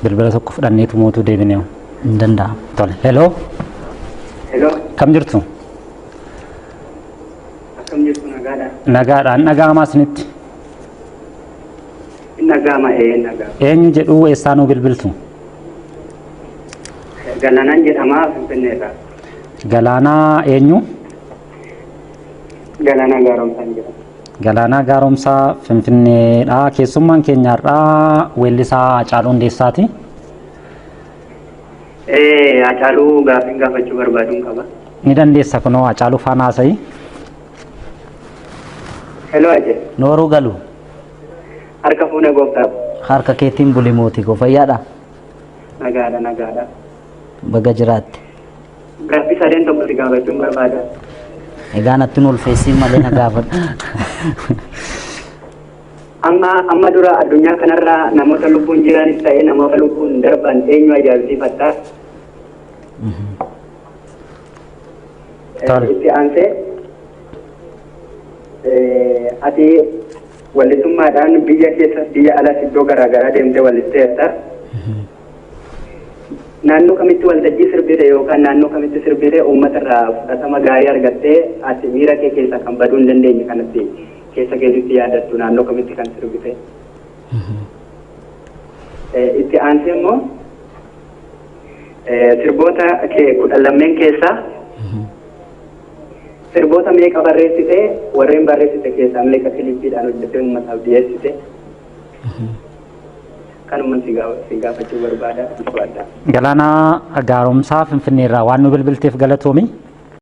Bilbila tokko fudhanneetu mootuu deebinee. Hin danda'amu. Tole. Heloo. Hello, Kam jirtu? akkam jirtu nagaadha? Nagaadhaan dhaga'amaa isinitti. Nagaama ee nagaa. Eenyu jedhuu eessaa nuu bilbiltu? Galaanaan jedhama Finfinneerraa. Galaanaa eenyu? Galaanaa Gaaromsaan jedhama. Galaanaa Gaaromsaa Finfinneedha. Keessummaan keenya har'aa weellisaa Hacaaluu Hundeessaati. Ee Hacaaluu gaafiin gaafachuu barbaaduun qaba. Ni dandeessa kunoo Hacaaluu faana haasa'i. Hello Hace, Nooruu galu. Harka fuune gooftaa. Harka keetiin buli mootii koo fayyaadha. Nagaadha nagaadha. Baga jiraatte. Gaaffii sadeen tokko si gaafachuun barbaada. Egaa natti nu ulfeessiin malee na gaafadhu. Amma amma dura addunyaa kanarraa namoota lubbuun jiranis ta'ee namoota lubbuun darban eenyu ajaa'ibsiifatta? Tole. Itti aansee ati wallisummaadhaan biyya keessas biyya alas iddoo garaagaraa deemtee wallisteerta. Naannoo kamitti waltajjii sirbite yookaan naannoo kamitti sirbite uummata irraa fudhatama gaarii argattee ati miira kee keessaa kan baduu hin dandeenye kanatti keessa keetitti yaadattu naannoo kamitti kan sirbite? Itti aansee immoo sirboota kee 12 keessaa sirboota meeqa barreessite, warreen barreessite keessaa meeqa kiliippiidhaan hojjettee uummataaf dhiyeessite? Kanuman si gaafachuu barbaada. Ulfaadha. Galaanaa Gaaromsaa Finfinneerraa waan nu bilbilteef galatoomi.